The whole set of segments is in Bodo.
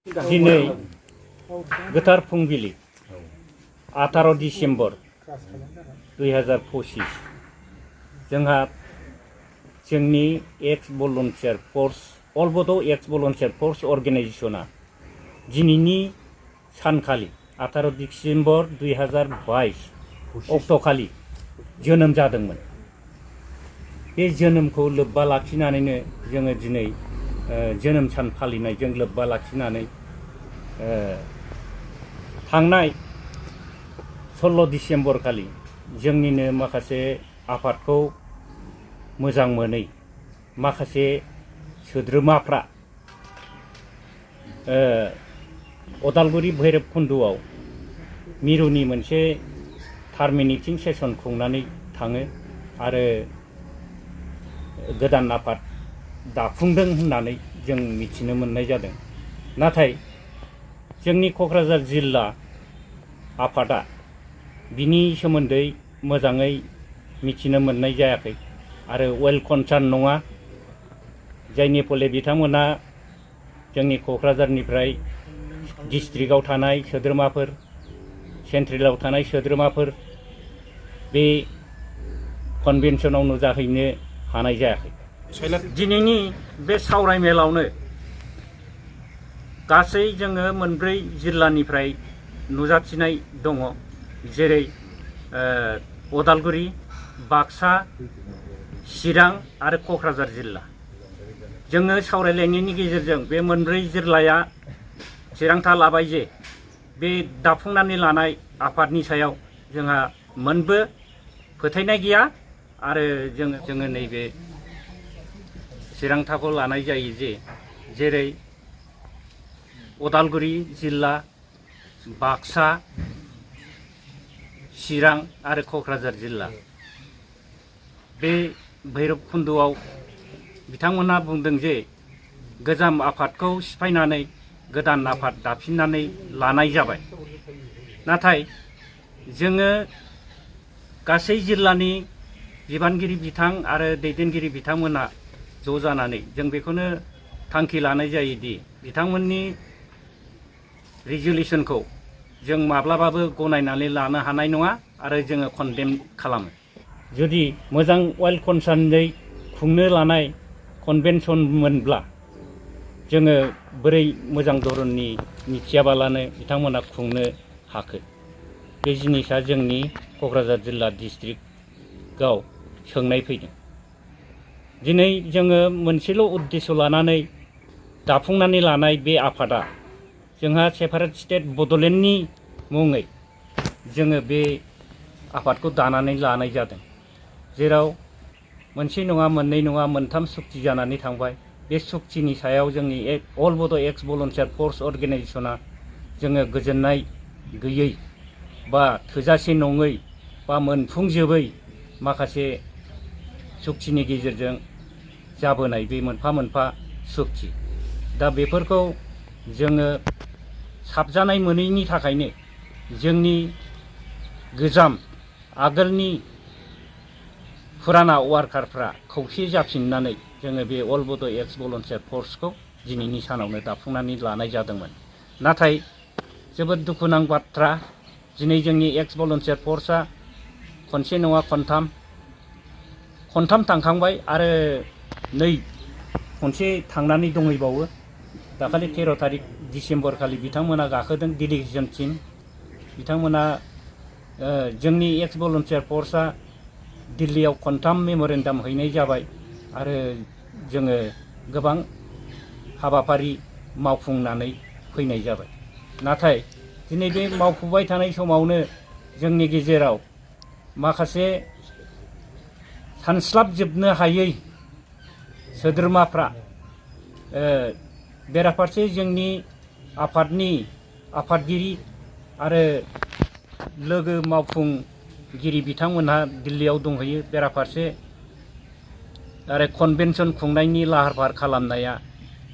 दिनै गोथार फुंबिलि 18 डिसेम्बर 2025 जोंहा जोंनि एक्स भलन्टियार फर्स अल बड' एक्स भलन्टियार फर्स अर्गेनाइजेशना दिनैनि सानखालि 18 डिसेम्बर 2022 अक्ट'खालि जोनोम जादोंमोन। बे जोनोमखौ लोब्बा लाखिनानैनो जोङो दिनै जोनोम सान फालिनायजों लोब्बा लाखिनानै थांनाय 16 डिसेम्बर खालि जोंनिनो माखासे आफादखौ मोजां मोनै माखासे सोद्रोमाफ्रा अदालगुरि भैरबकुन्द'आव मिरुनि मोनसे टार्मिनेटिं सेसन खुंनानै थाङो आरो गोदान आफाद दाफुंदों होननानै जों मिथिनो मोननाय जादों। नाथाय जोंनि क'क्राझार जिल्ला आफादा बिनि सोमोन्दै मोजाङै मिथिनो मोननाय जायाखै आरो वेल कनसार्न नङा, जायनि फले बिथांमोना जोंनि क'क्राझारनिफ्राय डिस्ट्रिक्टआव थानाय सोद्रोमाफोर, सेन्ट्रेलाव थानाय सोद्रोमाफोर बे कनभेनसनाव नुजाहैनो हानाय जायाखै। दिनैनि बे सावरायमेलावनो गासै जोङो मोनब्रै जिल्लानिफ्राय नुजाथिनाय दङ, जेरै अदालगुरि, बाक्सा, चिरां आरो क'क्राझार जिल्ला। जोङो सावरायलायनायनि गेजेरजों बे मोनब्रै जिल्लाया थिरांथा लाबाय जे बे दाफुंनानै लानाय आफादनि सायाव जोंहा मोनबो फोथायनाय गैया आरो जोङो नैबे थिरांथाखौ लानाय जायो जे जेरै अदालगुरि जिल्ला, बाक्सा, चिरां आरो क'क्राझार जिल्ला बे भैरबकुन्द'आव बिथांमोनहा बुंदों जे गोजाम आफादखौ सिफायनानै गोदान आफाद दाफिननानै लानाय जाबाय। नाथाय जोङो गासै जिल्लानि बिबानगिरि बिथां आरो दैदेनगिरि बिथांमोना ज' जानानै जों बेखौनो थांखि लानाय जायोदि बिथांमोननि रिजुलेसनखौ जों माब्लाबाबो गनायनानै लानो हानाय नङा आरो जोङो कन्डेम खालामो। जुदि मोजां वेल कनसार्नै खुंनो लानाय कनभेनसनमोनब्ला जोङो बोरै मोजां धरननि मिथियाबालानो बिथांमोना खुंनो हाखो? बे जिनिसा जोंनि क'क्राझार जिल्ला डिस्ट्रिक्टआव सोंनाय फैदों। दिनै जोङो मोनसेल' उद्देश्य लानानै दाफुंनानै लानाय बे आफादा जोंहा सेपारेट स्टेट बड'लेण्डनि मुङै जोङो बे आफादखौ दानानै लानाय जादों, जेराव मोनसे नङा, मोननै नङा, मोनथाम सुक्ति जानानै थांबाय। बे सुक्तिनि सायाव जोंनि अल बड' एक्स भलन्टियार फर्स अर्गेनाइजेशना जोङो गोजोननाय गैयै बा थोजासे नङै बा मोनफुंजोबै माखासे सुक्तिनि गेजेरजों जाबोनाय बे मोनफा मोनफा सुक्ति। दा बेफोरखौ जोङो साबजानाय मोनैनि थाखायनो जोंनि गोजाम आगोलनि फुराना वार्कारफ्रा खौसे जाफिननानै जोङो बे अल बड' एक्स भलन्टियार फर्सखौ दिनैनि सानावनो दाफुंनानै लानाय जादोंमोन। नाथाय जोबोद दुखुनां बाथ्रा, दिनै जोंनि एक्स भलन्टियार फर्सआ खनसे नङा खनथाम थांखांबाय आरो नै खनसे थांनानै दंहैबावो। दाखालि 13 डिसेम्बर खालि बिथांमोना गाखोदों डेलिगेसनसिम। बिथांमोना जोंनि एक्स भलन्टियार फर्सआ दिल्लीयाव खनथाम मेम'रेन्डाम हैनाय जाबाय आरो जोङो गोबां हाबाफारि मावफुंनानै फैनाय जाबाय। नाथाय दिनै बे मावफुबाय थानाय समावनो जोंनि गेजेराव माखासे सानस्लाबजोबनो हायै सोद्रोमाफ्रा बेराफारसे जोंनि आफादनि आफादगिरि आरो लोगो मावफुंगिरि बिथांमोनहा दिल्लीयाव दंहैयो, बेराफारसे आरो कनभेनसन खुंनायनि लाहार फाहार खालामनाया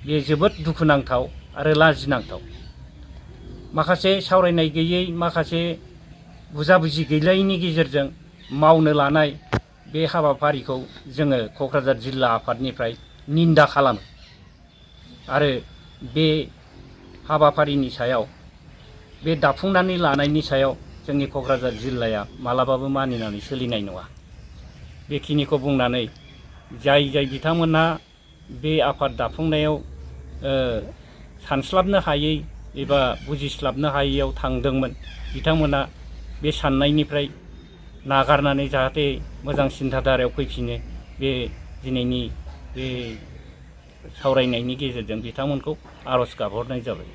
बे जोबोद दुखुनांथाव आरो लाजिनांथाव। माखासे सावरायनाय गैयै, माखासे बुजाबुजि गैलायैनि गेजेरजों मावनो लानाय बे हाबाफारिखौ जोङो क'क्राझार जिल्ला आफादनिफ्राय निन्दा खालामो आरो बे हाबाफारिनि सायाव बे दाफुंनानै लानायनि सायाव जोंनि क'क्राझार जिल्लाया मालाबाबो मानिनानै सोलिनाय नङा। बेखिनिखौ बुंनानै जाय बिथांमोनहा बे आफाद दाफुंनायाव सानस्लाबनो हायै एबा बुजिस्लाबनो हायैयाव थांदोंमोन, बिथांमोना बे साननायनिफ्राय नागारनानै जाहाथे मोजां सिन्थाधारायाव फैफिनो, बे दिनैनि बे सावरायनायनि गेजेरजों बिथांमोनखौ आर'ज गाबहरनाय जाबाय।